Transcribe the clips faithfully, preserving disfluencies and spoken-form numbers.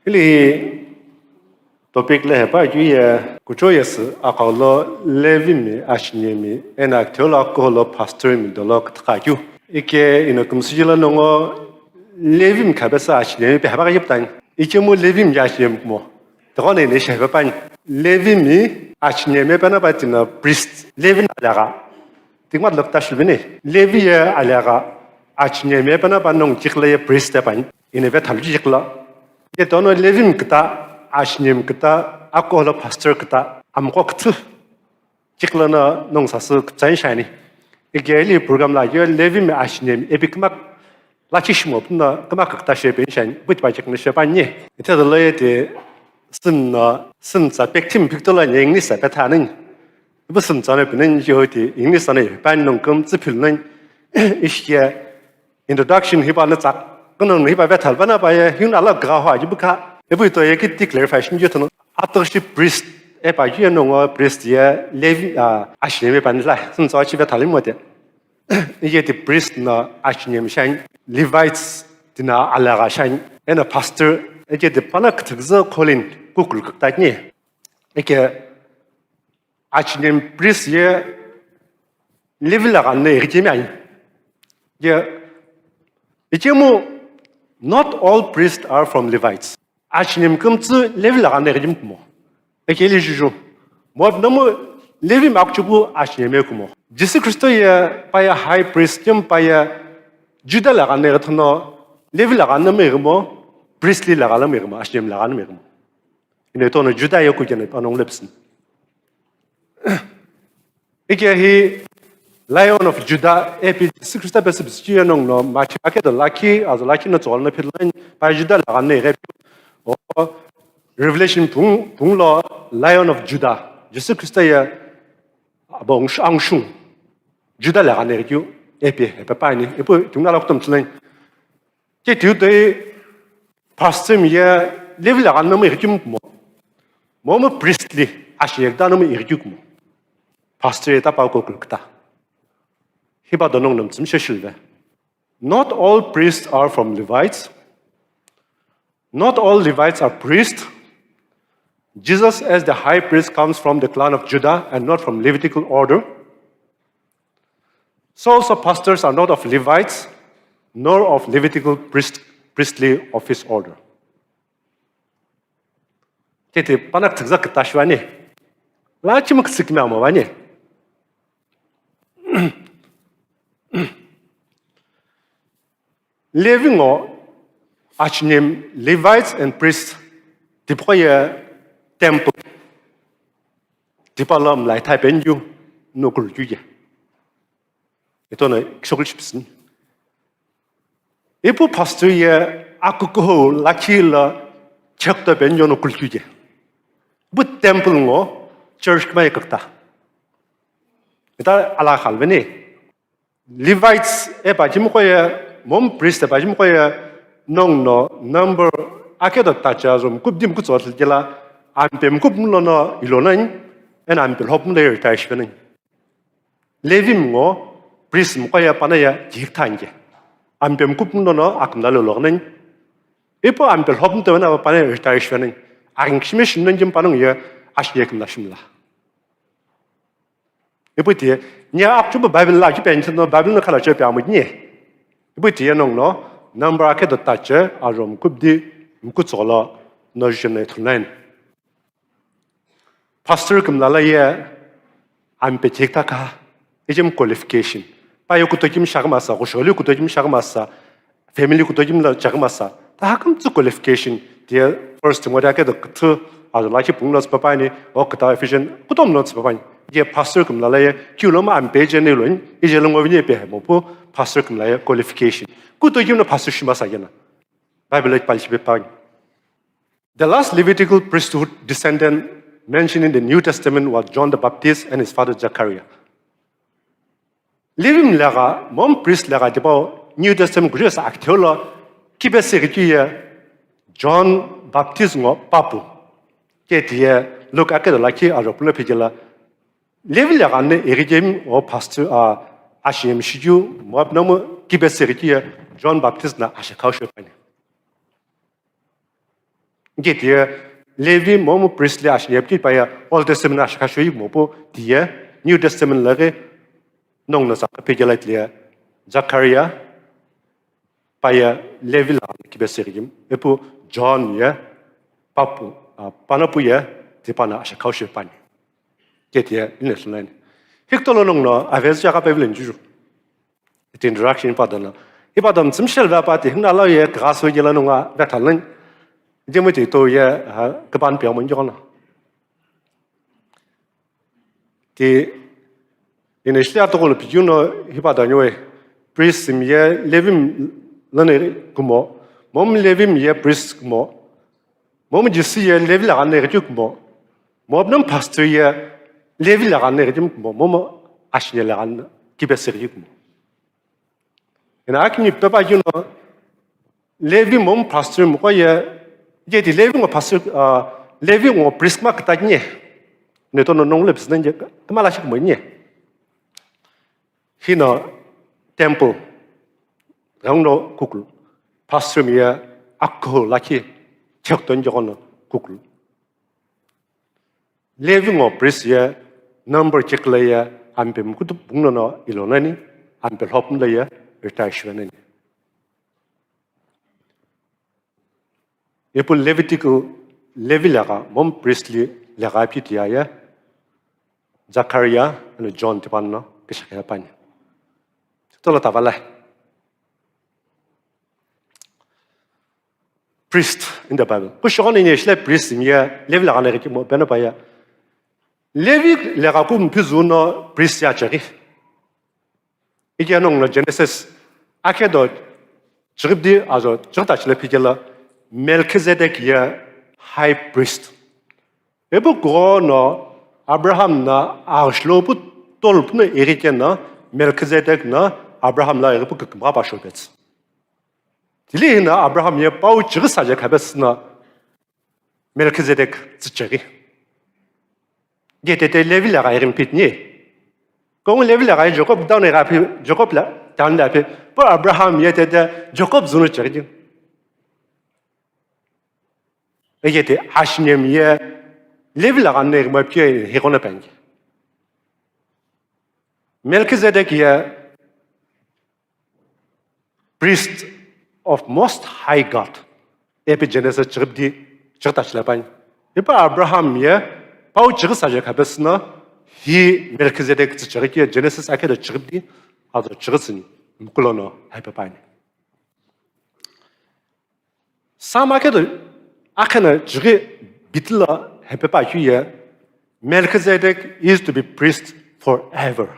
Hili topic lo hepa keu ye kuchou yesü akhau lo Levimi, ashinemi, eno akitheu lo akuho lo pastormi dolo küthüqha keu. Ike ino kümsüji lo nongu Levimi khapesü ashinemi pe hepa kayeptani. Ikemu Levimi ye ashinemi kumo. Tokone ino ishi hepepani. Levimi ashinemi pena pa tino priest. Levi na alagha. Tigmat lo küta shiluveni. Levi ye alagha ashinemi pena pa nongu chikla ye priest pani. Ino vethalu chikla. Ye tono Levimi küta, ashinemi küta, akuho lo pastor küta, amqo küthü. Chikla no nongu sasü kütsaini shani. Ike hili program lo ye Levimi ashinemi epi küma lakhi shimo puno küma kükta shepeni shani. Buti pa chikla shepani. Ite dolo ye ti sün no, sün sa pekthim picture lo ni English sa pethanani. Ipu sün tsano pinani yo ti English sa no pani nongu kümtsü philunani. Ishi ye introduction hipa no tsak, kunong hipa vethalu pena pa ye, hiyuno ala gaho aji bukha. Ipu ito ye kiti clarification je thono. Atughushi priest, epa ye nongu priest ye Levi, ah, ashinemi pani la, sün tsachi vethalu mote. Iye ti priest no ashinemi shani, Levites tina alagha shani, eno pastor, iye ti pana küthüküzü calling kukulu küktatni. Ike ashinemi priest ye Levi lagha no ighikemi ani. Ye, ikemu, not all priests are from Levites. Ashinemi kümtsü Levi lagha no ighikemi kumo. Ike hili juju. Mo nomu Levimi akuchupu ashinemi kumo. Jisü Khristo ye pa ye high priest kemu pa ye Juda lagha no ighi thono Levi lagha no ighimo, priestly lagha lo ighimo, ashinemi lagha no ighimo. Ino tono Juda ye kukene pa nongu lepsin. Ike hi Lion of Judah, epi Jisü Khrista pesü bisichi ye nongu no, Mathi akedo lakhi, azo lakhi no tsogolo no philani, pa Juda lagha no ighi. O Revelation pung, pung lo Lion of Judah, Jisü Khrista ye abo angshu, angshu, Juda lagha no ighi keu, epi, epi pani, ipu tinguna lo kutom tsulani. Ke tiu toi pastor mi ye Levi lagha no ighikemi kumo. Momu priestly, ashinemi lagha no ighikemi kumo. Pastor ye tapa kukulu küta. Hipa do nongu no mtsüm sheshilve. Not all priests are from Levites. Not all Levites are priests. Jesus, as the high priest, comes from the clan of Judah and not from Levitical order. So also pastors are not of Levites, nor of Levitical priest, priestly office order. Kete pana küthüküzü küta shiwani. La chimu küthükümi amo wani. Levi ngo, ashinemi Levites and priests, tipaqo ye temple. Tipa lo mlai thai penju no kulu ye. Ito no kishokul chipisin. Ipu pastor ye akukuho lakhi lo chekto penju no kulu ye. Ipu temple ngo church kma ye kakta. Ita ala khalveni. Levites epa chimqo ye, momu priest epa chimqo ye, nongu no Number akedo tacha zo mkupdi mkutso thil kela, ampe mkup mlo no ilo nani, eno ampe lhop mlo ye retire shipe nani. Levimi ngo priest mqo ye pana ye kikthanje. Ampe mkup mlo no akümla lo log nani. Ipo ampe lhop mto na pana ye retire shipe nani. Aking shime shim nani jim panong ye ashi ye kümla shimla. Ipu tiye, nya akchubu Bible la kipe nchino Bible no khala chepe amut ni. Ipu tiye nongu no, Number akedo tache, ajo mkupdi, mkutso lo, no jene thunen. Pastor kümla la ye, ampe chekta ka, ijem qualification. Pa ye kutokim shagmasa, kusholi kutokim shagmasa, family kutokim lo chagmasa. Ta hakümtsü qualification, tiye First Timothy akedo küthü, ajo lakhi pung lo tsüpapani, o küta Ephesian, kutom lo tsüpapani. Ye pastor kümla la ye, kiu lo ma ampe je ne lo ni, ije lo ngo vini pe mo pu, pastor kümla ye qualification. Kutokim lo pastor shimasa yena. Bible lo pali shipe pani. The last Levitical priesthood descendant mentioned in the New Testament was John the Baptist and his father Zechariah. Levimi lagha, momu priest lagha tipau New Testament kujo sa aktheu lo kipesü keu ye John Baptist ngo papu. Ke tiye Luke akedo lakhi ajo pulo phikela. Levi lagha ne ighikemi o pastor a ashinemi shikiu mo nomu kipesü keu ye John Baptist na ashikhau shepani. Hike tiye Levi momu priestly ashini ye pi pa ye Old Testament ashikha shoyi mopu tiye New Testament laghi nongu no tsaka pegela tiye Zakaria pa ye Levi la kibe sirigim. Ipu John ye papu, ah, panapu ye tipana ashikhau shipani. Hike tiye ine sunani. Hikutolo nongu no avezi chaka pevile njuju. Iti introduction ipa dono. Ipa dono tsimshel va pati hina lo ye graso ye lo nunga va thalan. Jemu ti to ye ha kapan pia mo njono. Ti ina shia to ko lo pijuno ipa dono we priest mi ye Levim lane kumo. Mom Levim ye priest kumo. Mom Jisi ye Levi la gane kumo. Mom nam pastor ye Levi la gane kumo. Mom ashini la gane kibe sirigim. Ina akini pepa juno Levi mom pastor mo ko ye, ye ti Levi ngo pastor, ah, Levi ngo priest ma kata nye. Ne to no nong le business je, kama la shi mo nye. Hino temple, rang no kukul, pastor mi ye akho la ki, chek ton jono kukul. Levi ngo priest ye number check la ye ampe mkutu bungno no ilonani ampe lhop la ye retire shivanani. Ipu Levitical Levi laga mom priestly laga pi tiya ye Zakaria and John tipan no kishakaya pani. Tolo tavalai. Priest in the Bible. Kushokoni ni shile priest mi ye Levi laga ne kimo beno pa ye. Levi laga ku mpizu no priest ya chagi. Ike nong no Genesis ake do chigibdi azo chigita chile pikela Melchizedek ye high priest. Ebu ko no Abraham na ashlo pu tol pu no erike na Melchizedek na Abraham la eri pu kikimra pa shobet. Tili hina Abraham ye pau chigisa je khabes na Melchizedek tsicheri. Gete te Levi la ga irin pit ni. Kong Levi la ga Jacob down ga phi Jacob la down la phi. Po Abraham ye te te Jacob zunu cheri. Ege te Hashnem ye Levi la ga ne ma pie he kona pangi. Melchizedek ye priest of Most High God. Epi Genesis chiribdi chirta chile pani. Ipa Abraham ye pau chirisa je kabesna hi Melchizedek tsichiri ki Genesis ake do chiribdi ado chirisin mkulono hepe pani. Sama ke do akena chiri bitla hepe pa ye Melchizedek is to be priest forever.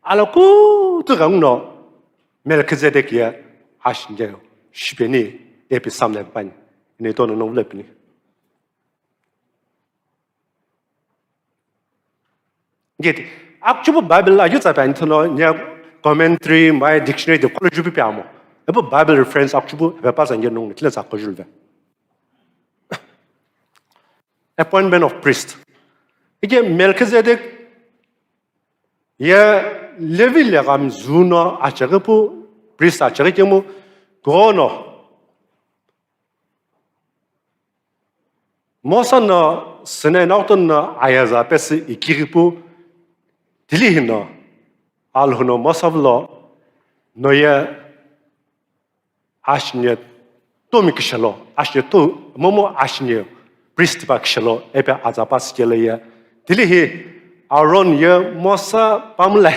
Ala kutu gangno Melchizedek ye ashinge shipeni epi samle pani. Ine tono no le pini. Geti, akchubu Bible la jutsa pani thono nya commentary, my dictionary de college bi piamo. Ebu Bible reference akchubu be pa sanje nung tile sa kojul ve. Appointment of priest. Ike Melchizedek ye Levi le gam zuno achaghe pu priest achaghe kemu kono Mosa no Sinai nautun no ayaza pesi ikiri pu tili hino alhuno Mosa vlo noye ashine tomi kishalo ashine to momo ashine priest pa kishalo epe aza pa sikele ye tili hi Aaron ye Mosa pamulai.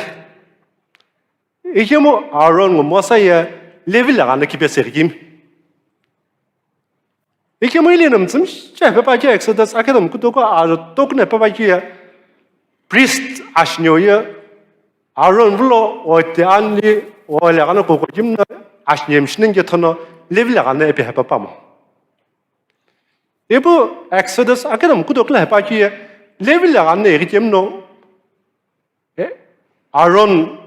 Ikemu Aaron ngo Mosa ye Levi la gana kipe sergim. Ikemu ili nam tsum che pe pa ke Exodus akedam kuto ko a to kne pe pa ke priest ashnyo ye Aaron vlo o te anli o la gana ko ko jimna ashnye mshnen ke thono Levi la gana epe hepa pamo. Ibu Exodus akedam kuto kla hepa ke Levi la gana eri kemno Eh, Aaron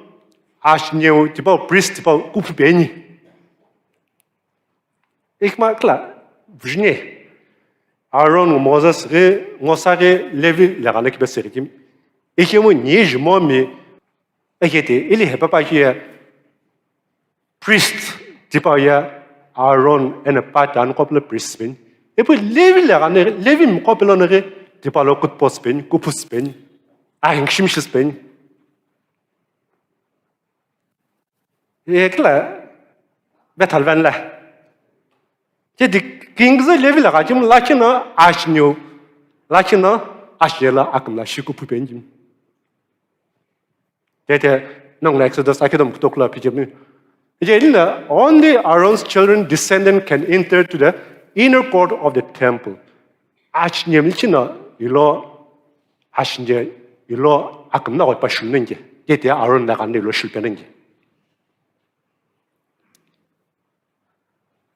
ashneu tipau priest tipau kuphu peni. Ikma kla vujine. Aaron ngo Moses ghi ngo sa ghi Levi la gana kibe serikim. Ikemu ni jimo mi ekete ili hepa pa kiye priest tipau ye Aaron ena pa tan koplo priest bin. Ipu Levi lagha no, Levi mqo pelo no ghi, tipa lo kutpo sipeni, kuphu sipeni, ahinkishi mishi sipeni. Ekla, bethal van la. Ke di kingze Levi lagha chim lakhi no ashniu, lakhi no ashela akimla shiku pupeni jim. Tete, nong na Exodus akidom kutokla pijemi. Ije ilina, only Aaron's children descendant can enter to the inner court of the temple. Ashniu michina ilo, ashniu ilo akimna oi pashun nenge. Tete Aaron lagha no ilo shilpe nenge.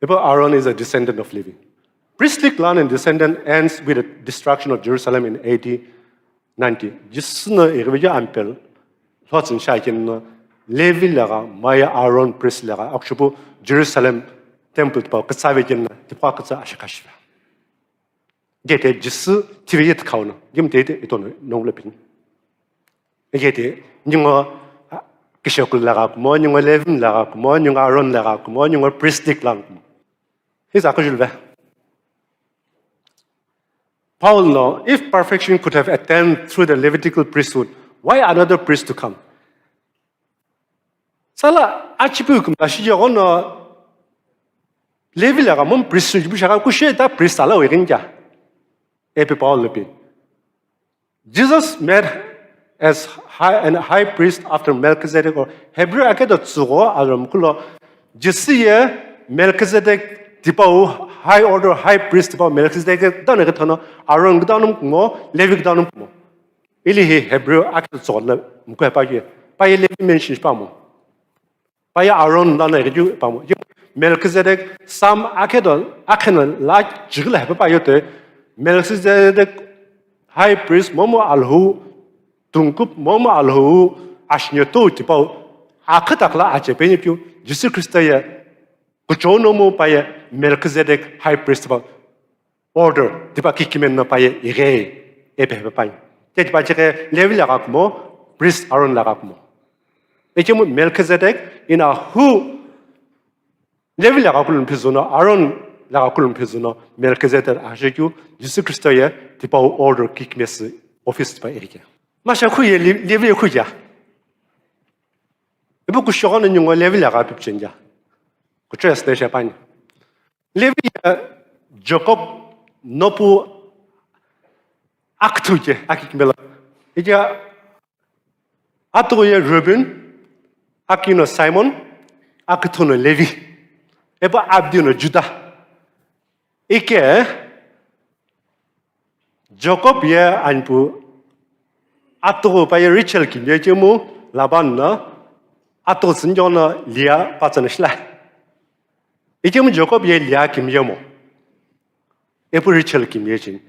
Ipu Aaron is a descendant of Levi. Priestly clan and descendant ends with the destruction of Jerusalem in A D ninety. Jisü no ighiveje ampel lhotsin shakin no Levi lagha maya Aaron priest lagha akshupu Jerusalem temple tipa kütsave kin tipa kütsa ashikashiva. Gete Jisü tive yet kauna. Gim te ito no nongule pin. Gete ningo kishokul lagha kumo, ningo Levi lagha kumo, ningo Aaron lagha kumo, ningo priestly clan kumo. He's akujulve. Paul no, if perfection could have attained through the Levitical priesthood, why another priest to come? Sala achipu kumla shi yogo no Levi lagha mom priest ju bu shaka kushe ta priest ala wegin kya. Epi Paul lepi. Jesus made as high and high priest after Melchizedek or Hebrew akedo tsugo alom kulo Jisü ye Melchizedek tipau high order high priest tipau Melchizedek dana ke thono Aaron gdanum kumo Levi gdanum kumo. Ili hi Hebrew akedo tsugo la mkwe pa ye. Pa ye Levi mention pa mo. Pa ye Aaron lana ighiu pamo. Melchizedek Sam akedo akhena la jigila hepe pa yote. Melchizedek high priest momu alhu tungkup momu alhu ashneto tipau akhatakla achepeni piu Jisü Kristo ye kuchou nomu pa ye Melchizedek high priest pa order tipa kikimeno pa ye ighe epe hepe pa. Te tipa cheke Levi lagha kumo priest Aaron lagha kumo. Echemu Melchizedek ina hu Levi lagha kulun phizuno, Aaron lagha kulun phizuno, Melchizedek ashekyu Jisü Kristo ye tipau order kikimesi office tipa irike. Masha khu ye Levi ye khu ya. Ibu kushogo no ningo Levi lagha pipchen ya. Kucho ya station pani. Levi ya Jacob nopu akithu ke akikimela. Ija atughu ye Reuben, akino Simon, akithu no Levi, eba abdi no Judah. Ike Jacob ye anpu atughu pa ye Rachel kimye chemu Laban na atughu sinjo na Leah pa tsana shila. Ikemu Jacob ye Leah kimye mo. Epu Rachel kimye chin.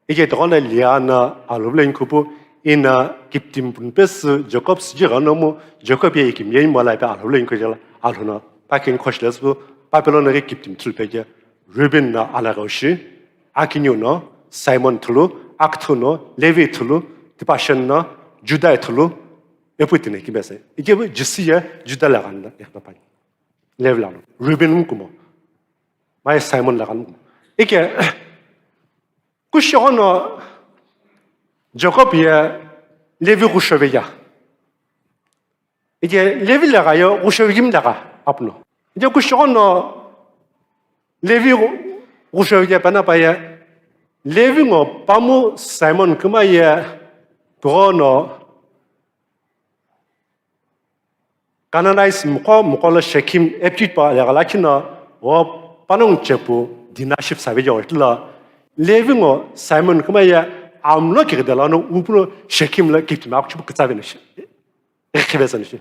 Ike tokona Leah na alublen kupu ina kiptim pun pes Jacob siji gano mo Jacob ye kimye mo la pe alublen kujala alhuna pakin khoshles bu Babylon re kiptim thul pege Reuben na alagaushi akinyu no Simon thulu akthu no Levi thulu tipashen no Judah thulu epu tine kimese. Ike bu Jisü ye Judah lagha na ekna pani. Levi lagha no. Reuben mkumo. Mai Simon lagha no. Ike kushono Jacob ye Levi kushove ya. Ike Levi lagha yo kushove kim lagha apno. Ike kushono Levi kushove ya pana pa ye Levi ngo pamu Simon kuma ye tono Canaanite mqo mqo lo Shechem epchit pa lagha lakhi no wo panong chepu Dinah ship save yo tla Levi ngo Simon kuma ye amlo ki de la no upuno Shechem la kiptim ak chupu kitsa vene shi. Ekhibe san shi.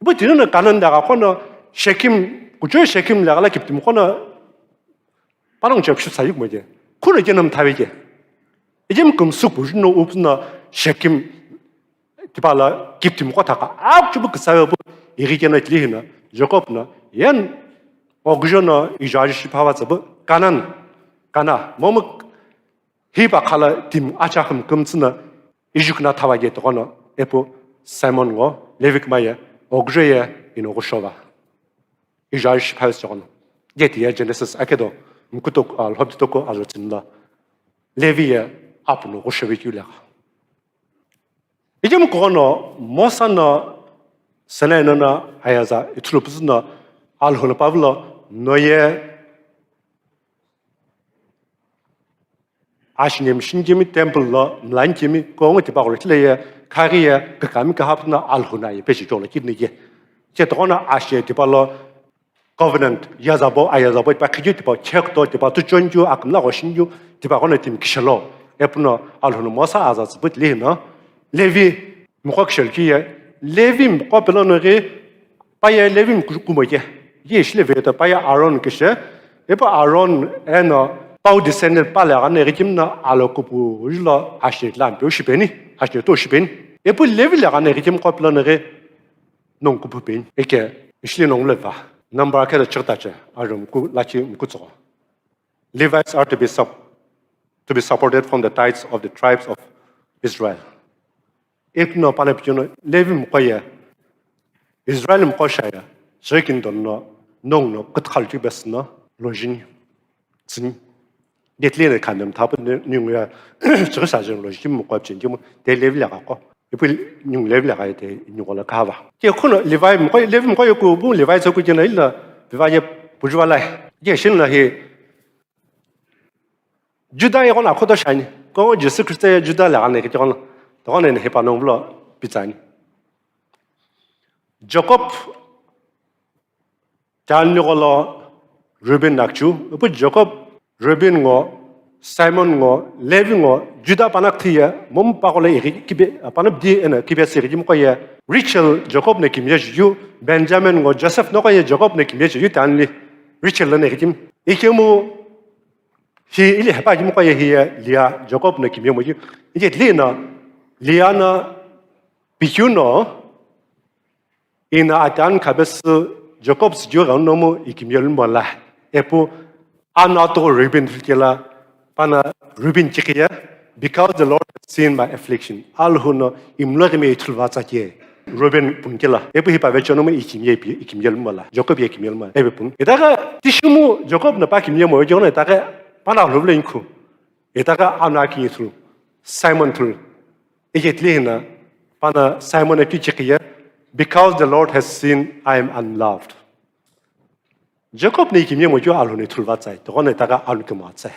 Bu tino no Canaan lagha kono Shechem kucho Shechem lagha la kiptim kono panong chepu shi sayu mo je. Kuno je nam thawe je. Ejem kum supu no upna Shechem tipa la kiptim kotha ka ak chubu ksawe bu iri kena tili hina Jacob na yen ogjo no ijaji shi phawa tsabu Canaan kana momuk hi pa khala tim acha khum kum tsna ijuk na thawa ge tokono epu Simon ngo Levi kma ye ogjo ye ino go shoba. Ijaji shi phawa tsakono. Geti ye Genesis akedo mkuto, ah, lhobdi toko azo tsini lo, Levi ye apu no ghoshewe keu legha. Ikemu kono Mosa no Sinai no no ayaza ithulu puzu no Alhou no Pavlo no ye ashinemi shinjemi temple lo mlankemi kongo tipa gholo tile ye khaghi ye kakami kahapu no Alhou no ye peshi cholo kidni ye. Che tokono ashe tipa lo covenant, yazabo, ayazabo, tipa khiju tipa, chekto, tipa tuchonju, akamla goshinju, tipa kono timi kishelo. Epuno Alhou no Mosa aza tsibut lihino, Levi, mkho kishel kiye, Levi mkho pelo no ghi, paye Levi mkhu kumo ye. Ye ishi Levi to paye Aaron kishe, epo Aaron eno, pau descendant pale agane ghi kimna alo kupu ujulo ashe lampe ushipeni, ashe to ushipeni. Epo Levi le agane ghi kim mkho pelo no ghi, nongu kupu peni. Eke, ishili nongu leva. Number akhe da chirtache, ajo mku, lachi mku tsoko. Levites are to be sup-, to be supported from the tithes of the tribes of Israel. Ipno pana pichono, Levi mkoye, Israel mkoshaya, shekin don no, nong no, kutkhal tibes no, lojini. Tsini. Detlene khandem thapu ni, ninguya, chighi sajin lo, jim mukwa chin, jim, te Levi la ko. Ipu ningu Levi la te, ningu la kava. Ke khuno Levi mukwa, Levi mukwa yoku, bu Levi soku jina illa, viva ye, pujuwa lai. Ye shin la hi, Juda ye kona khoto shani. Ko Jesu Christ ye Juda la ne ke kona. To ne he pa no blo, pitsani. Jacob, Tani gholo Reuben nakchu, ipu Jacob, Reuben ngo, Simon ngo, Levi ngo, Juda panakthi ye, mom pagholo iri kibe, panabdi ena kibe siri kim koye, Rachel Jacob ne kimye ju, Benjamin ngo, Joseph no koye Jacob ne kimye ju, tani Rachel ne kim. Ikemu, hi ili hepa kim koye hi ye, Leah Jacob ne kimye mo ju, ije Leah na, Leah na, pikyu no, Ina atan khabesü Jacob sü jiu ghenguno mu ikimiye lumbo la. Epu ana to Reuben thulkela pana Reuben chikiye, because the Lord has seen my affliction. Alhou no imlo ghi me ithulva tsa ke. Reuben punkela. Epu hipa vechono mu ikimiye pi, ikimiye lumbo la. Jacob ye ikimiye lumbo la. Epu pun. Itaga tishumu Jacob na pa kimiye mo, jono itaga pana lhuvle inkhu. Itaga ana ki thul. Simon thul. Ike tli hina, pana Simon eki chikiye, because the Lord has seen I am unloved. Jacob ne ikimiye mo kyo Alhou ne thulva tsai, tokone taka Alhou kimo tsai.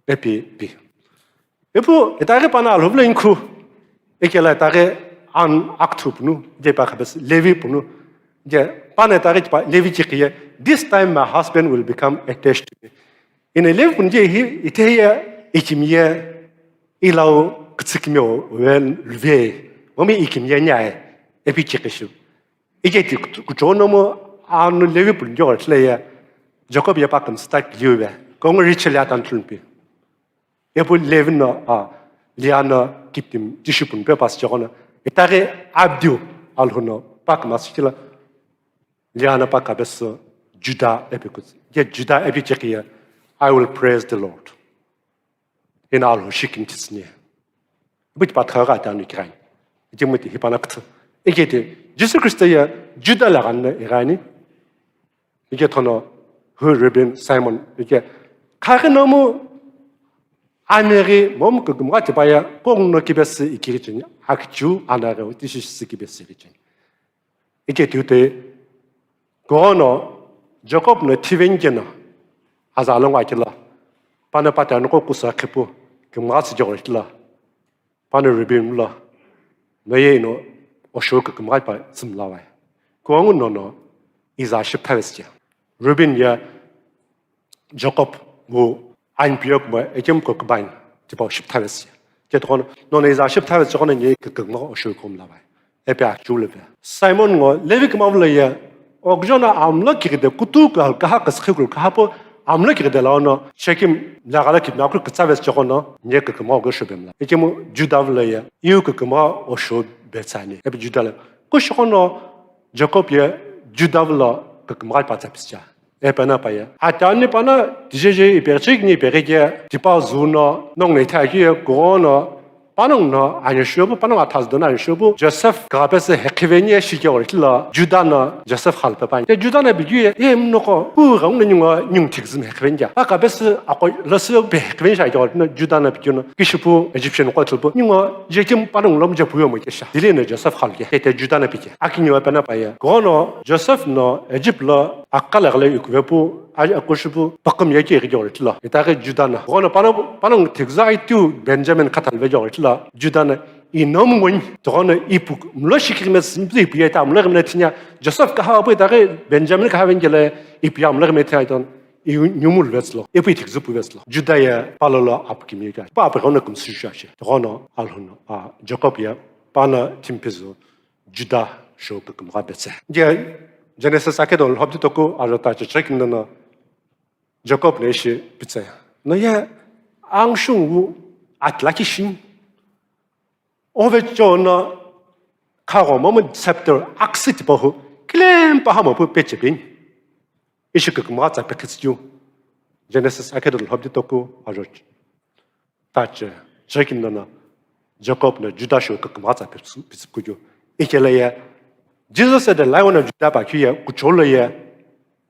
Epi pi. Epu, etake pana Alhou vle inkhu, ekela etake an akthu punu, je pa khabes, Levi punu, je pana etake pa Levi chikiye, this time my husband will become attached to me. Ina Levi punu je hi, ite ye, ikimiye, ilau kutsikimio we luve, momi ikimiye nyae, epi chikishu. Ike ti kuchono mo anu Levi punu je ortle ye, Jacob ye pa kamsita kiliu we, kongo Rachel ya tan tulumpi. Epu Levi no, a, Leah no kiptim, jishipun pe pas jokono, etake abdiu, Alhou no, pa kamas kila, Leah no pa kabesu, Juda epi kutsi. Ye Juda epi chikiye, I will praise the Lord. Ina Alhou shikim titsini. But pa thaga ta ni kiran. Ije muti hipana kutsu. Ije te, Jesu Christ ye Juda la gan irani. Ije thono, hu Reuben Simon. Ije, khaghi nomu, ameri, mom kugumga tipaya, kong no kibesi ikiri chini, akchu, anare, tishisi kibesi richini. Ike tiute, kono Jacob no thiven keno, aza alonga kila, pana pata no ko kusa khipu, kimga si jogor kila, pana Reuben lo, no ye no, osho ke kimga pa simlawai. Kongu no no, iza ship thaves je. Reuben ya, Jacob wu anpiyok mo ekem ko kubain tipau shipthaves. Ke tokono, nono iza shipthaves tokono nye ke kengmo osho kom labai. Epe a chule pe. Simon ngo Levi kemavula ye, okjona amla kiride kutu ka kaha kaskhe kul kahapo amla kiride la ono Shekem la gala kidnap kul katsaves tokono nye ke kemo go shobem la. Ekemu Juda vula ye, iu ke kemo osho betsani. Epe Juda le, ko shokono Jacob ye Juda vula ke kemo pa tsapis cha. Epana paye. Atani pana, tijeje iperchik ni iperike, tipa zuno, nong ne thaki ye, kono, Panongu no anheshipu, panongu athazu dono anheshipu, Joseph kagha pesü heqhiveni ye shikeghi ithulu, Juda no Joseph xalu pe püani. Ye Juda no pikeu ye, ye mnoko, pu ghenguno ningu, ningu thiküzü heqhiveni kea. Pa kagha pesü aqo, lüsü pe heqhiveni shikeghi ithulu, Juda no pikeu no, kishipu Egyptian qo ithulu pu, ningu, je kim panongu lo mu je puyo mo kesha. Tili no Joseph xalu ke, tete Juda no pike. Akiniu pe na pa ye. Ghono Joseph no Egypt lo akala gale ikuve pu, a-, akushipu, pakam ye ke ithulu. Itaghi Juda no. Ghono pano, panongu thiküzü aitiu Benjamin khatha ve ithulu. Juda no, I nom ngoni, toghono ipu, mlo shikighi me simply ipu ye ta, mlo ghi me thinya, Joseph kaha pu itaghi Benjamin kaha vengele ipu ya mlo ghi me thinya ithulu, I niumu lu vetsülo, ipu ithiküzü pu vetsülo. Juda ye pa lolo apu kimi ye kea. Pa apu ghono kümsü shuashi. Toghono Alhou no, a, Jacob ye, pano timi püzü, Juda shou kükümgha petse. Ye Genesis akedo lhobdi toku ajo ta chechekimno no Jacob no ishi pitse. No ye angshung wu atlaki shin. Ove chono khago momu chapter aksi tipahu. Kilempa hamo pu pechepin. Ishi kükümgha tsa pekitsü. Genesis akedo lhobdi toku ajo ta chechekimno no Jacob no Juda shou kükümgha tsa pitsü-, pitsüpkeu. Ikele ye, Jesus the Lion of Judah pa keu ye, kucholo ye,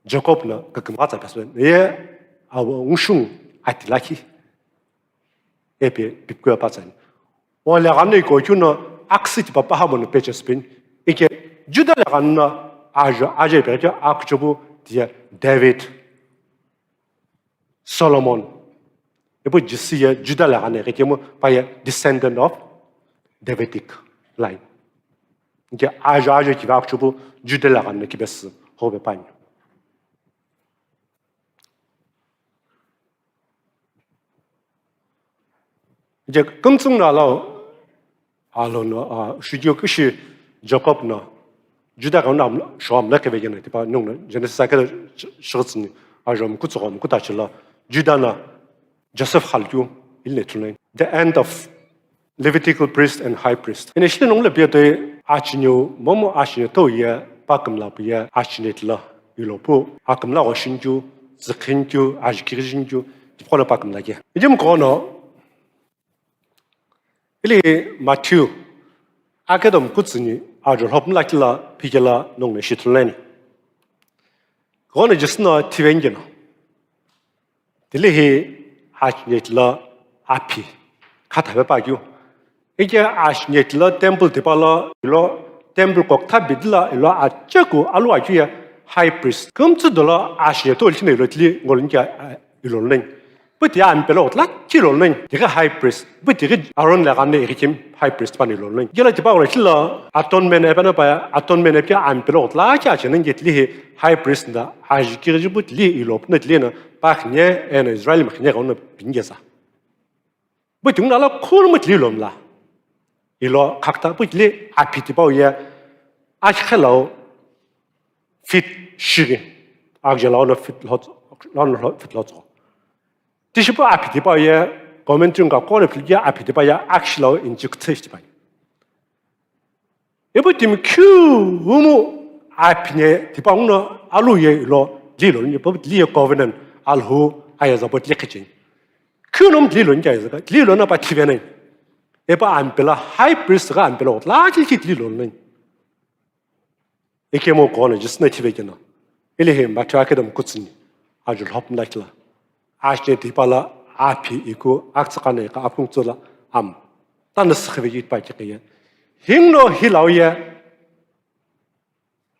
Jacob no kükümgha tsa pitsü. Ye, awo ngshung atlaki. Epi pipkeu pa tsani. O le gano iko keu no aksi tipa paha mono pechespin. Ike Juda le gano ajo, ajo ipe keu akuchopu tiye David. Solomon. Ipu Jesse ye Juda le gano ikemu pa ye descendant of Davidic line. Inke ajo ajo kiva akchupu Juda le gano kibesü hobe pani. Je kümtsung na lao Alhou no, a, shikeu kishi Jacob no, Juda ghenguno amla, shou amla kevekeno, tipa nung no, Genesis akelo sh-, shighutsüni, ajo mkutsughwa mkutachilo, Juda no, Joseph xalu keu, ili ne ithulu nani. The end of Levitical priest and high priest. Eno ishi nunglo piye toi achineu, momu achineu tou ye, pa kümla pu ye, achineu tilo, ilo pu, akümla gho shinkeu, zükhünkeu, ajikighi shinkeu, tipaqo lo pa kümla ke. Idi mkono, Ili Matthew, akedo mkutsughuni ajo lhopumla kila phikela nung no ishi ithulu nani. Ghono Jisü no thiveni keno. Tili hi achineu tilo aphi khatha pe pa keu. Ike achineu tilo temple tipa lo ilo temple koktha bidi lo ilo acheku alu akeu ye high priest. Kümtsü dolo achineu to ishi no ilo tili ngoluni kea, a, ilo nani. Pu tiye ampe lo utla kilo nani, tighi high priest. Pu tighi Aaron le gani ighi kemi high priest pani lo nani. Gila tipa ura kilo atonement epeno pa atonement epike ampe lo utla ki ache nani tili hi high priest na ajikighi pu tili ilo pu na tili na pa khine eno Israel mi khine gano pingesa. Pu tighi na la khulu mu tili lo mla. Ilo khakta pu tili aphi tipa uye akhe lao feet shighi. Akje lao no feet lo, lao no feet lo tso. Tishipu aphi tipa ye, commentary nga kore philiki aphi tipa ye, akshi lao inchi kuthe tipa. Ipu timi keu umu aphi ne tipa nguno alu ye ilo, li lo, ipu li ye covenant, Alhou, aya zabo li kichin. Keu nom li lo, aya zaka, li lo na pa thive nai. Ipa ampela, high priest ga ampela, la ki ki li lo nai. Ikemu kono Jisü no thivekeno. Ili hi Matthew akedo mkutsughuni. Ajo lhopumla kila. Achineu tipa lo aphi iku aktsakane ka apungtsula am. Tano sükhive yi pa kikiye. Hingno hi lao ye.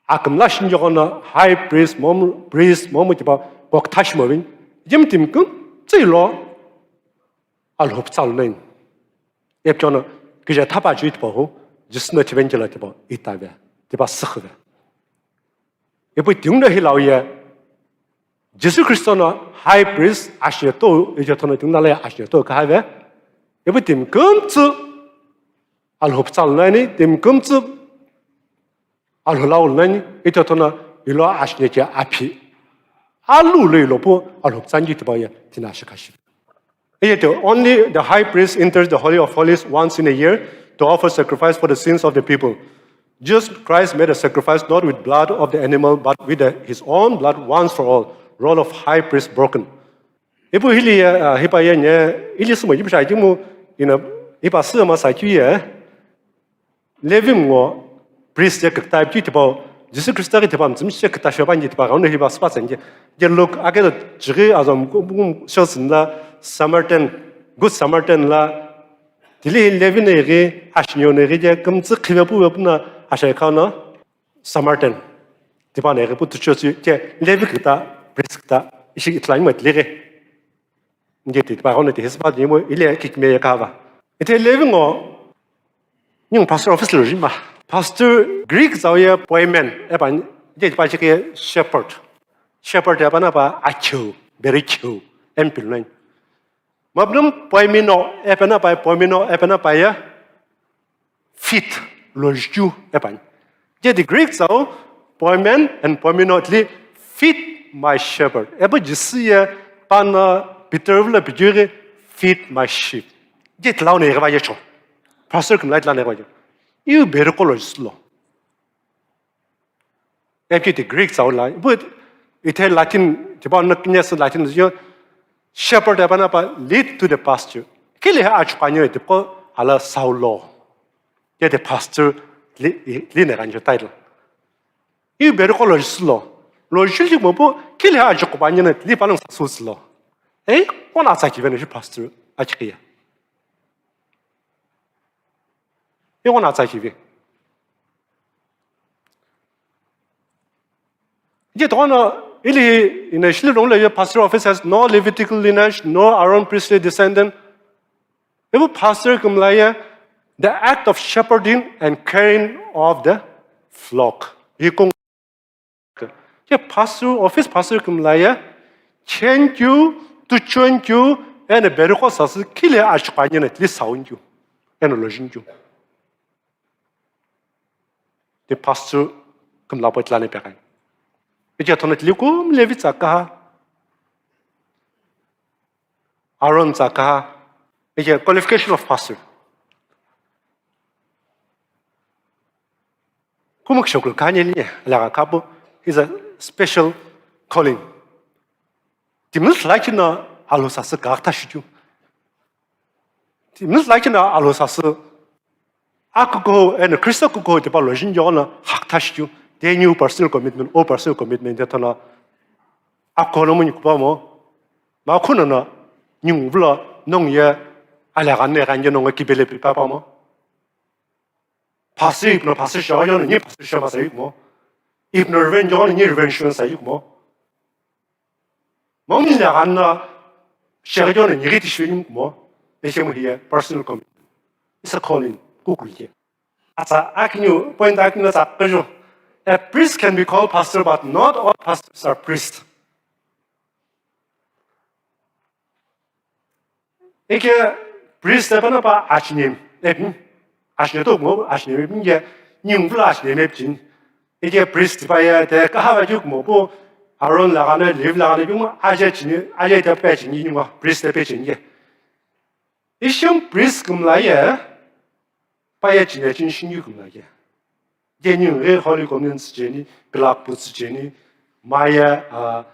Akümla shinjokhono high priest, momu, priest, momu tipa koktha shimo vini. Jim tim kümtsü ilo. Alhou pütsa lo nani. Epchono, kije thapa ju itipa hu, Jisü no thiveni kila tipa itave, tipa sükhive. Ipu tingno hi lao ye, Jisü Kristo no high priest achineu to, ije thono tingno la achineu to kahave. Ipu tim kümtsü, Alhou pütsa lo nani, tim kümtsü, Alhou lau lo nani, ito thono ilo achineu che aphi. Alu lo ilo pu Alhou pütsa nji tipa ye tina shikashi. Yet only the high priest enters the Holy of Holies once in a year to offer sacrifice for the sins of the people. Jesus Christ made a sacrifice not with blood of the animal, but with the, his own blood once for all. Role of high priest broken. Ipu hili ye, ah, hipa ye nye, ili sumo yipu shai timu, ina, Ipa süma sakeu ye, Levi ngo priest ye kükta ipikeu tipau, Jisü Khrista ghi tipau mtsümshi ye kükta shou püani tipau ghenguno hipa süpa tsüni ke. Ye Luke aketo chighi azom kum shou sünla Samaritan, Good Samaritan la, tili hi Levi no ighi, ashinio no ighi ye kümtsü khive puve puna ashai kha no Samaritan. Tipau no ighi pu tucho su ke Levi kükta, priest kükta, ishi itlai mo tili ghi. Nge ti tipau ghenguno ti hispa ni mo ile kikme ye kava. Ite Levi ngo, ningu pastor office lo jima. Pastor Greek tsau ye poimen, epani, nge tipau chike shepherd. Shepherd epana pa akeu, beri keu, empil nai. Mabnum poimino, epana pa poimino, epana pa ye feet, lojikeu, epani. Nge ti Greek tsau, poimen and poimino tili, feed my shepherd. Epu Jisü ye pano Peter vula pijughi, feed my sheep. Nge tilau no ighi va yecho. Pastor kümla tilau no ighi va yecho. Iu beri qo lojisü lo. Epu ti Greek tsau la. But ite Latin, tipau no kines Latin yo, shepherd epana pa lead to the pasture. Kili ha achuqanyo tipau ala sau lo. Ye the pastor li, li ne ganjo title. Iu beri qo lojisü lo. Lojisü li mo pu, kili ha achuqanyo ne li panong sa su lo. Ei, kona tsa kive ne pastor achiqiya. Ei, kona tsa kive. Ye tono ili initially wrong le pastor office has no Levitical lineage, no Aaron priestly descendant. Ipu pastor kümla ye, the act of shepherding and caring of the flock. Hi kong. Ye pastor, office pastor kümla ye, chenkeu, tuchonkeu, eno beri qo sasü kile achuqanyo ne tili saunkeu, eno lojinkeu. Ti pastor kümla po tilau no peqani. Ije tono tili kum Levi tsa kaha, Aaron tsa kaha, ije qualification of pastor. Kumuk shokulu kanye ni alaga kapu is a special calling. Timil lakhi no alu sasü kakta shichu. Timil lakhi no alu sasü akuko eno Kristo kuko tipau lojin yono hakta shichu. Te new personal commitment, o personal commitment de tono akuko no muni kupa mo. Ma khuno no nyung vlo nong ye alaga ne gange nong kibele pi papa mo. Pastor ipno pastor shou yono ni pastor shou ma sayu mo. Ipno revenge yono ni revenge shou sayu mo. Mong ni na ganna shou yono ni giti shou mo. Ese mo hiya personal commitment. It's a calling. Kukui ke. Atsa akinu point akinu tsa kajo. A priest can be called pastor, but not all pastors are priests. Ike priest epana pa achinem epin. Achine to mo achinem epin ye nyung vula achinem epin. Ike priest pa ye te kaha va juk mo po Aaron la gana Levi la gana mo aje chini aje te pe chini nyung priest pe chini ye. Ishim priest kümla ye pa ye chine chini shinyu kümla ye. Ghenyu ghi Holy Communion tsücheni, pilak pu tsücheni, maye, ah,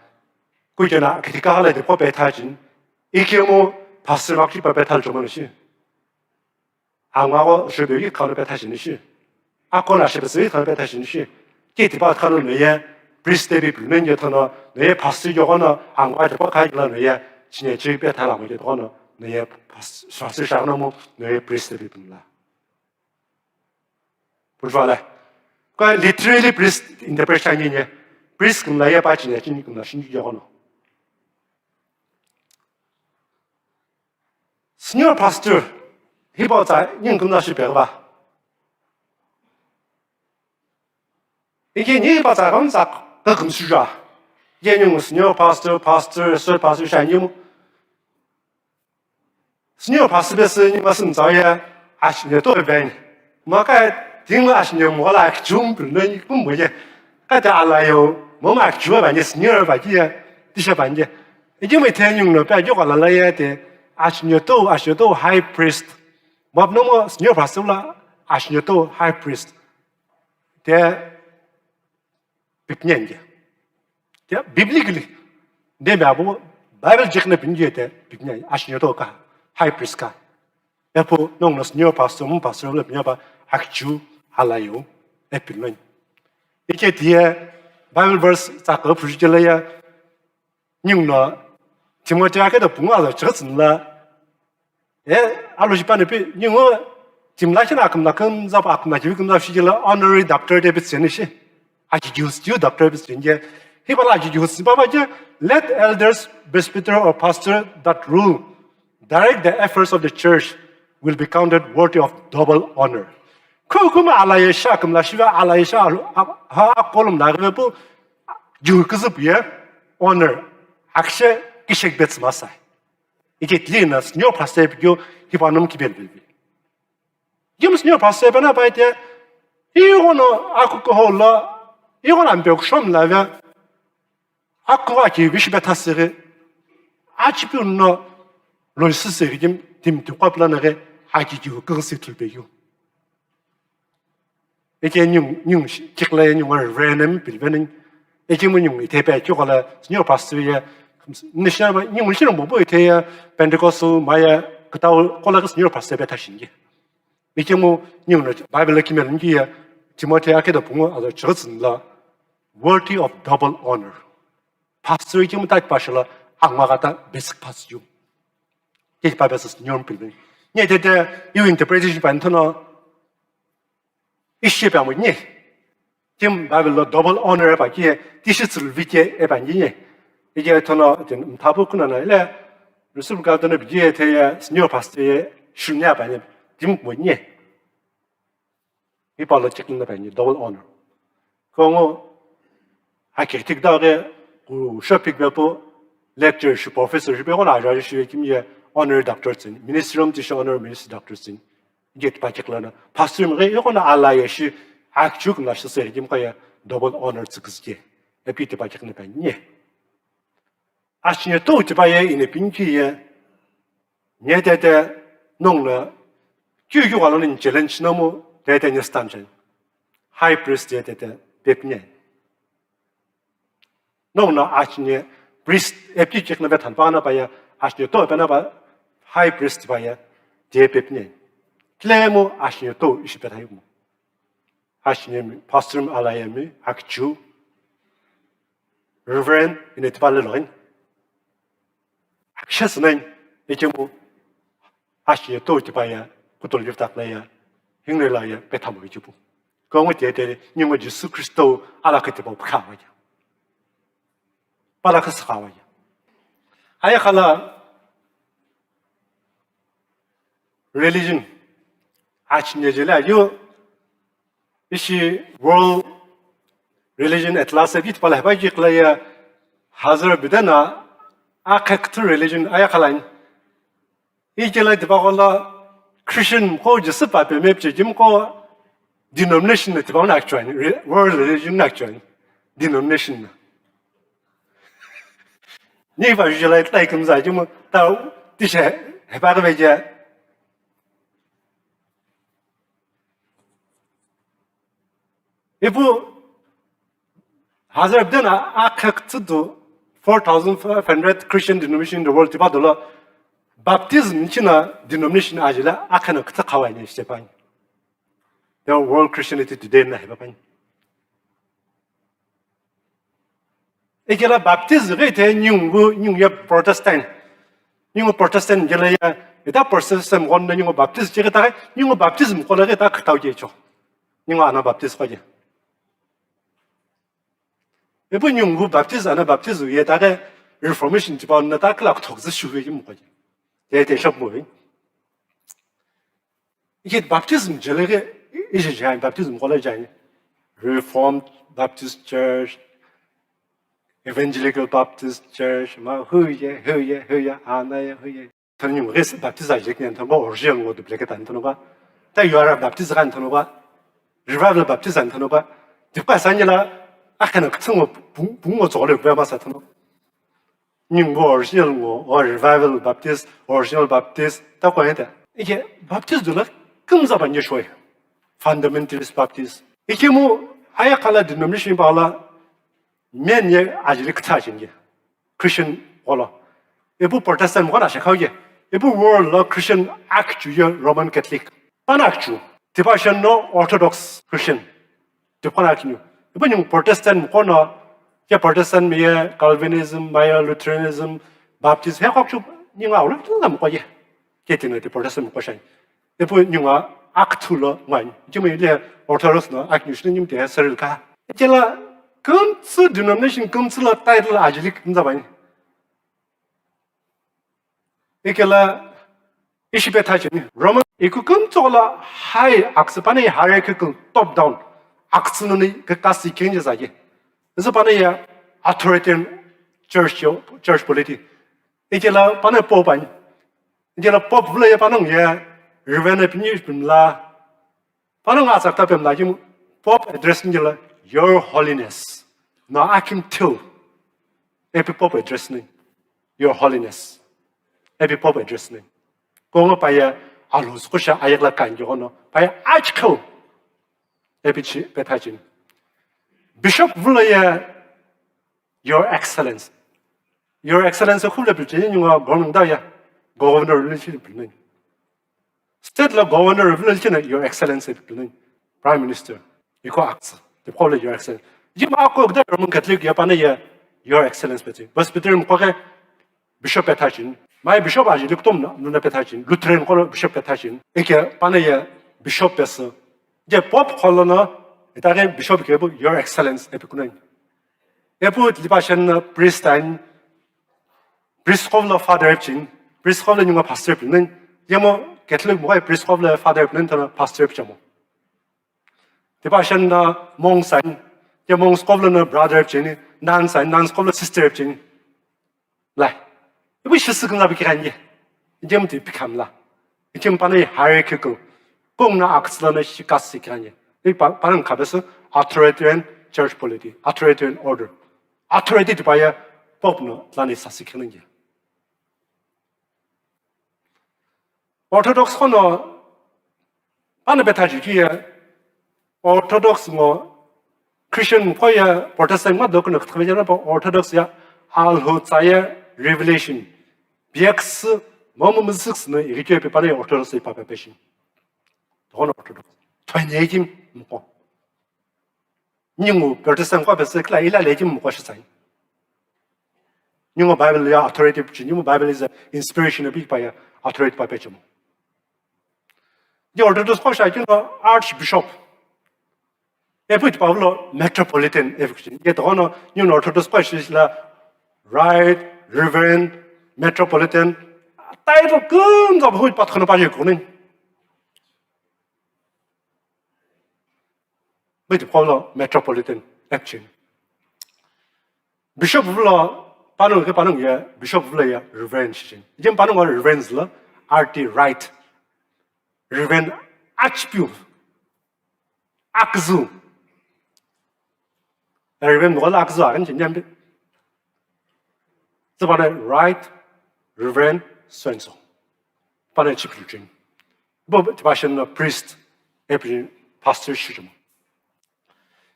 kujena kiti kahala de po petha cheni, ikemu pastor makri pa petha chomani shi. Angwa go shebe yi kano petha cheni shi. Akona shebe sui kano petha cheni shi. Kiti pa kano no ye, priest de bi pulmen ye tono, no ye pastor yo gono, angwa de po kai la no ye, chine chi petha la mo ye tono, no ye pas-, pastor shano mo, no ye priest de bi pulmen la. Pujwale. Ka literally priest interpret shani nye. Priest kumla ye pa chine chini kumla shini yogono. Senior pastor, hiba tsa nyung kumla shi pegba. Ike ni ba tsa kam tsa ka kum shuja. Ye nyung senior pastor, pastor, associate pastor shani mo. Senior pastor bese ni masum tsao ye, ashine to ben. Ma ka ting ashine mo la kichum pil no ni kum mo ye. Ka ta ala yo, mo ma kichua ba ni senior ba ki ye, tisha ba ni. Iji mo te nyung no pa yo la la ye te, ashine to, ashine to high priest. Mo no mo senior pastor la, ashine to high priest. Te pipnyen ye. Te biblically, de me abo Bible jekna pinye te pipnyen, ashine to ka, high priest ka. Epu nongu no senior pastor mu pastor lo pinya pa akichiu alayo epilweni. Ike tiye Bible verse tsaka phushi chela ya ningu no Timothy ake da pungu alo chigitsin la e alo shi pani pi ningu timla kina akamla kamza pa akamla kivi kamza shi chela honorary doctor de bitseni shi. Aji juice ju doctor bitseni je. Hi bala aji juice baba je let elders, presbyter or pastor that rule direct the affairs of the church will be counted worthy of double honor. Kukuma alaye sha kumla shiva alaye sha ha kolum la gve pu ju kuzip ye honor akshe kishek bets masai. Ikit lina senior pastor pyo hipanum kibel bilbi. Jim senior pastor bana paite igono akuko holo igono ambe kushom la ve Akugha ki bishi beta sere, achipiu no loisi sere jim tim tu kwa plan re aki ki ku si tul be yu. Eke nyung nyung kikla nyung wa renem pilvening. Eke mu nyung ite pe ki kola senior pastor ya nishna nyung shi mo bo ite ya Pentecostal ma ya kata kola senior pastor beta shinge. Eke mu nyung no Bible kimel ngi ya Timothy ake da pungu alo church la worthy of double honor. Pastor ki muta pastor la angwa kata basic pass yu. Ke pa basic nyom pilbe. Nye te te yu interpretation pa ntono ishe pa mo nye. Kim Bible lo double honor pa ki ti shi tsul vi ke e pa nye. Ike tono tin mthapu kuna na ile Rusul ka tono bi ye te ya senior pastor ye shunya pa nye. Tim mo nye. Ipa lo chikna pa nye double honor. Kongo akirtik da ge ku shopik be po lecturer shi professor shi be ko la ja shi kim ye honor doctor tsin ministry rom ti shi honor ministry doctor tsin. Get pa chikla na pastor mi ge ko na ala ye shi akchuk na shi se kim ka ye double honor tsikis ke. Epi ti pa chikna pa nye. Ashinye to tipa ye ine pinki ye nye tete nong na kyu kyu kalo ni challenge na mo tete nye stand chen. High priest ye tete pep nye. Nong na ashinye priest epki chek na betan pa na pa ya ashinye to pa na pa high priest pa ya te pep nye. Kile mo ashinye to ishi pe thai mo. Ashinye mi pastor mi ala ye mi akchu Reverend ine tipa le loin. Akshes nai echemu ashiye to tipa ya kutol yirtak la ya hingle la ya petamo ichipu. Kongo te te ningo Jesu Kristo ala kete pa pkha wa ya. Pala ka sakha wa ya. Aya khala religion achinye jela yo Ishi World Religion Atlas epi tipala hepa ki kla ya hazar bidena akhe ktu religion aya khalani. Ikela tipa kola Christian ko Jesu pa pe mep che jim ko denomination na tipa na actually World Religion na actually denomination na. Ni pa jela tai kumza jim ta tisha hepa ka beja. Ipu hazar bden akhe kutsudu four thousand five hundred Christian denomination in the world tipa dolo baptism china denomination ajila akhe na kutsa khawa ni shepani. The world Christianity today na heba pani. Ekela baptism ghi the nyungu nyungu ya Protestant. Nyungu Protestant gela ya eta Protestant gon na nyungu baptism che ta nyungu baptism kola ghi ta khatau je cho. Nyungu ana baptism ko je. Ebu nyungu baptism ana baptism ye ta reformation tipa na ta kla thok zi shu ye mo ko je. Te te shop mo. Iye baptism jelege ije jai baptism kola jai Reformed Baptist Church, Evangelical Baptist Church ma huye huye huye anaye huye. Tani mo ges baptism ajek nyan tamo original mo duplicate an tano ba. Ta yuara baptism kan tano ba. Revival baptism an tano ba. Dipa sanyela akana kutsungo bungo zole ba ma sa tano. Nyingbo original ngo, or revival Baptist, original Baptist, ta kwa heta. Ike Baptist dula kumza ba nyeshwe. Fundamentalist Baptist. Ike mu aya kala denomination ba la men ye ajili kta jinge. Christian wala. Ebu Protestant mo na shakau ye. Ipu world lo Christian akichu ye Roman Catholic. Pana akichu. Tipa sheno Orthodox Christian. Tipana akinu. Ipu ningu Protestant mkono, ye Protestant miye, Calvinism, miye Lutheranism, Baptist, he kokchu ningu aulu tula mkoye. Ketino ti Protestant mko shani. Ipu ningu akithu lo ngani. Jimi le Orthodox no akinu shini jimi te seril ka. Ikela kumtsu denomination kumtsu lo title ajilik nzabani. Ikela ishi petha cheni. Roman iku kumtsu lo high aksu pana ye hierarchical top down. Aksu nani ke kasi kenje zaye. Isu pana ye authoritarian church yo, church polity. Ikela pana pope ani. Ikela pope vula ye pana ye Reverend pini pimla. Pana nga sakta pemla ki pope address ni la Your Holiness. No akim till. Epi pope address ni. Your Holiness. Epi pope address ni. Kongo pa ye alus kusha ayek la kan yo no. Pa ye achko. Epi chi petha cheni. Bishop vula ye Your Excellency. Your Excellency khule pi cheni ningu government da ya. Governor le chi pi ni. State lo governor village kina Your Excellency pipilin Prime Minister. Iko aksu. Tipqo le Your Excellency. Jim ako gda Roman Catholic ya pana ya Your Excellency peti. Presbyterian ko ke Bishop petha cheni. Mai Bishop aji liktom na nuna petha cheni. Lutheran ko Bishop petha cheni. Eke pana ya Bishop pesi. Je Pope ko lo no ita ke Bishop ke bu Your Excellency epi kunai. Epu lipa shen priest ani. Priest ko lo father epchin, priest ko lo ningu pastor pinen, yemo Catholic mo priest ko lo father pinen tana pastor epchamo. Tipa shen na monks ani, ye monks ko lo na brother epchini, nuns ani, nuns ko lo sister epchini. Lai. Ibu shi sikna bi kiranye. Jem ti pikamla. Jem pana hierarchical. Kong na aksla na shi kasi kiranye. Ipa pana kabesa authoritarian church polity, authoritarian order. Authority tipa ya Pope no tlani sasi kiranye. Orthodox ko no pana betha ji ki ya Orthodox ngo Christian ko ya Protestant ngo dokno kthame jana pa Orthodox ya alho tsaya revelation. Biaks momo mzix no iri kyo pe pana Orthodox pa pa peshin. Dono Orthodox. Thanye kim mko. Ningu Protestant ko pese kla ila le kim mko shi sai. Ningu Bible ya authority chi, ningu Bible is a inspiration of pa ya authority pa pechimo. Di Orthodox ko sha kino Archbishop. Epu ti Pablo Metropolitan eviction. Ye dono ningu Orthodox ko shi la Right Reverend Metropolitan title kun ga bhut pat khana pa ye kunin. Bishop ko lo Metropolitan action. Bishop vula panung ke panung ya, Bishop vula ya Reverend shin. Jem panung Reverend la R T right. Reverend Archbishop. Akzu. Reverend mo la akzu akan jem jem. Tsubana right Reverend so and so. Pana chief preaching. Bo tipa shen na priest, epi pastor shijum.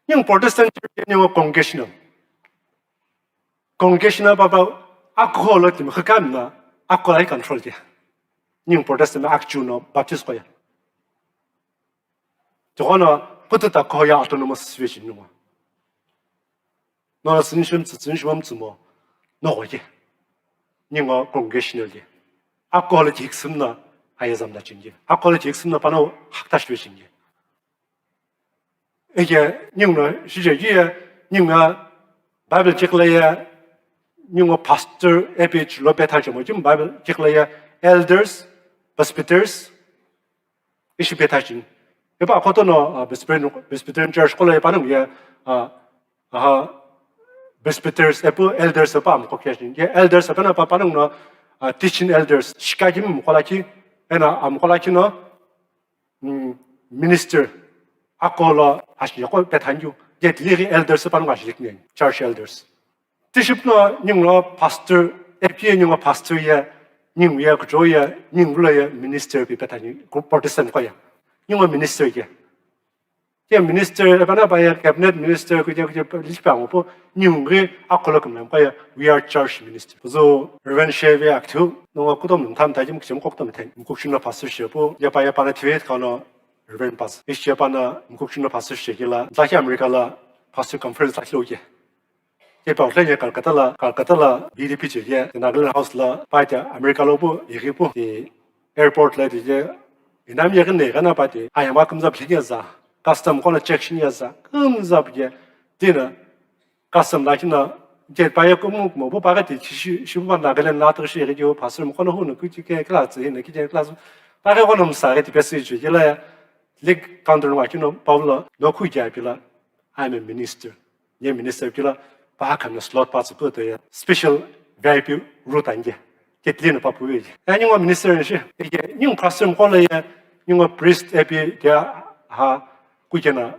Yung Protestant church yung congregational. Congregational papa alcohol lo tim khakam na alcohol ai control dia. Yung Protestant na akchu no Baptist ko ya. Tigono putu ta ko ya autonomous situation no. No sinishim tsinishim tsumo. No ko ye. Ningo congregational ye. Alcohol ki iksim na ayazam da chingi. Alcohol ki iksim na pano hakta situation ye. Ege, ningu no shije ye, ningu Bible chikla ye, ningu pastor epi chulo petha chemo jim Bible chikla ye, elders, presbyters, ishi petha chin. Epa koto no Presbyterian Church kola ye panung ye, aha, presbyters epu elders epa amko kya chin. Ye elders epa na pa panung no teaching elders shika jim amko la ki, ena amko la ki no, minister akolo ashiyako pethanyu. Yet liri elders panu ashiyik nyen, church elders. Tiship no nyinglo pastor, A P A nyinglo pastor ya, nyinglo ya kujo ya, nyinglo ya minister pi pethanyu, ku Protestant ko ya. Nyinglo minister ya. Ye minister, epana pa ya cabinet minister kujo kujo lipa ngopo, nyinglo akolo kumlam ko ya, we are church minister. So Reverend Sheve akthu, Nongo kutomo mtha mtha jimu kichemu kutomo mtha. Mkukshino pastor shepu, yepa yepa na thive kano Reverend Pastor. Ishi yepa na mkukshino pastor shekila, zaki America la pastor conference la thiloke. Yepa utlanye Calcutta la, Calcutta la B D P cheke, Nagaland House la, pa tia America lo pu, yeke pu, ti airport la ti je, inam yeke ne gana pa ti, ayama kumza phe za, custom kono check shin za, kumza phe, tina, custom lakhi na, je pa ye kumu kumo, bu pa ka ti, shi, shi bu pa Nagaland la to shi ye ju, pastor mo kono hu no ku ti ke class, hi no ki je class, pa ke kono msa ke ti pesi ju, ye la ya, leg counter wa kino, Paula, no ku ja pila, I'm a minister. Ye minister pila, pa ka no slot pa su ko to ya, special V I P route anje. Ke tli no pa pu ye. Ya ni wa minister ni shi, ye ni pastor mo kono ye, ni wa priest epi, ya ha, ku ke na,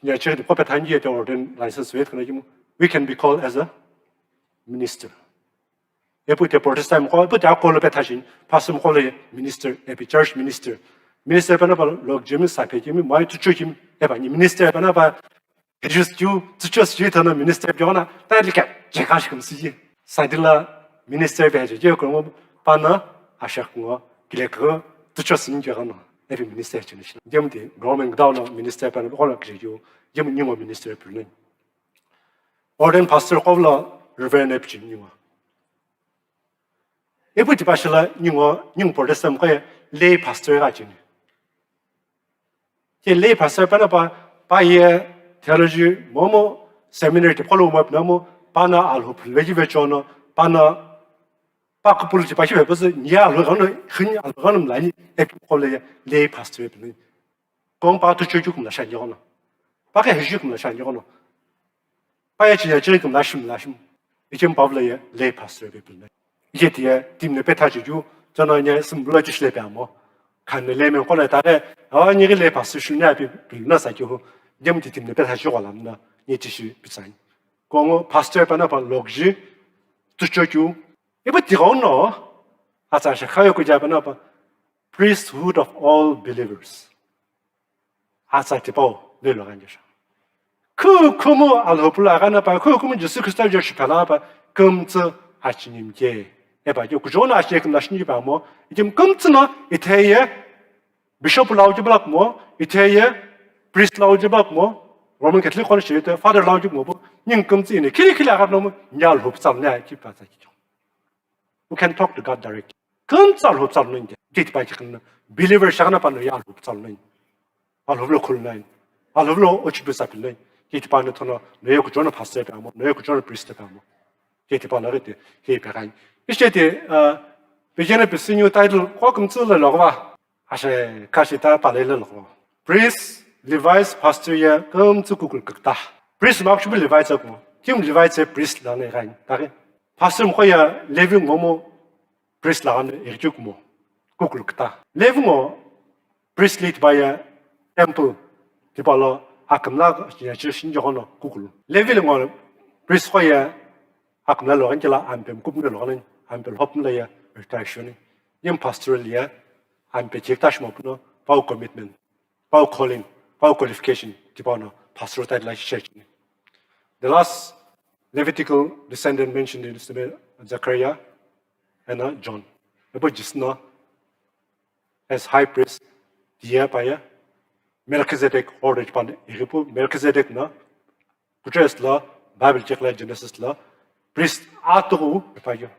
Nya chiri di kope thangi ye te ordain license wet kana kimu, we can be called as a minister. Epu te Protestant ko, epu te akolo pe thashin, pastor ko le minister, epi church minister. Minister pe na pa log jimi, sa pe jimi, mai tu chu jimi, epa ni minister pe na pa, Jesus ju, tu chu ji thana minister pe na, ta li ka, je ka shi kum si ji. Sa di la minister pe je, je ko mo, pa na, a sha ko, kile ko, tu chu sin je ka no, epi minister ji ni shi. Jemi di, government down no minister pe na, ko la kile ju, jemi ni mo minister pe ni. Ordained pastor qo vilo Reverend epu cheni ningu. Ipu tipa shila ningu, ningu Protestant qo ye lay pastor gha cheni. Ke lay pastor pa na pa, pa ye theology momu seminary tipaqo lo mo pina mo, pa na alhu phulveji vechono, pa na pa kupulu tipa shive pusu, ni alhu gano, khini alhu gano mlani, epu qo le lay pastor epu ni. Kong pa tu chu ju kum la shan yono. Pa ke he ju kum la shan yono. Pa ye chi ya chi kum la shim la shim. Ichim pa vla ye lay pastor pe pin. Ije ti ye tim ne pe tha chi ju, chano nye sim bla chi shle pe amo. Kan ne le men ko le ta ke, a ni lay pastor shu nya pi pin na sa ki hu. Jem ti tim ne pe tha chi ko lam na, ni chi shi pi san. Kong pastor pa na pa log ji, tu chu ju. Ibu ti go no. A sa sha khayo ku ja pa na pa. Priesthood of all believers. Atsa tipau lelo ghan jesha. Khu khumu alhopula ghana pa, khu khumu Jisu Khristo jo shiphala pa, kumtsu achinimke. Eba jo kujo na achi kumla shini pa mo, ikim kumtsu no itheye bishop lau jiblak mo, itheye priest lau jiblak mo, Roman Catholic kon shite father lau jib mo bo, ning kumtsu ine khili khili aghat no mo, nya alhop tsam ne achi pa tsa kijo. We can talk to God directly. Kumtsu alhop tsal no inde. Kiti pa kikhna believer shagna pa no ya alhop tsal no. Alhop lo khul no. Alhop lo ochibu sapil no. Kiti pa no thono no ye kujo no pastor pa mo, no ye kujo no priest pa mo. Kiti pa la rete, ke pa kan. Ishte te, uh, pejene pe senior title ko kumtsu le logwa. Ashe kashi ta pale le logwa. Priest, Levites, pastor ya kumtsu kukul kakta. Priest mak shubu Levites ko. Kim Levites priest la ne gain. Ta ke. Pastor mo ya Levi ngomo priest la ne irjuk mo. Kukul kakta. Levi ngo priest lead by a temple. Tipalo akamla ya church ni jono kukul. Levi ngo priest ko ya akamla lo gain kila ampem kupne lo gain. Ampel hop la ya retire shoni. Yem pastoral ya ampe chek tash mo puno pau commitment, pau calling, pau qualification tipano pastoral title la share chini. The last Levitical descendant mentioned in this Zechariah and uh, John. Ebo jisno as high priest dia pa ya Melchizedek order pan iripu Melchizedek na Kutres la Bible check la Genesis la priest atugu pa yo.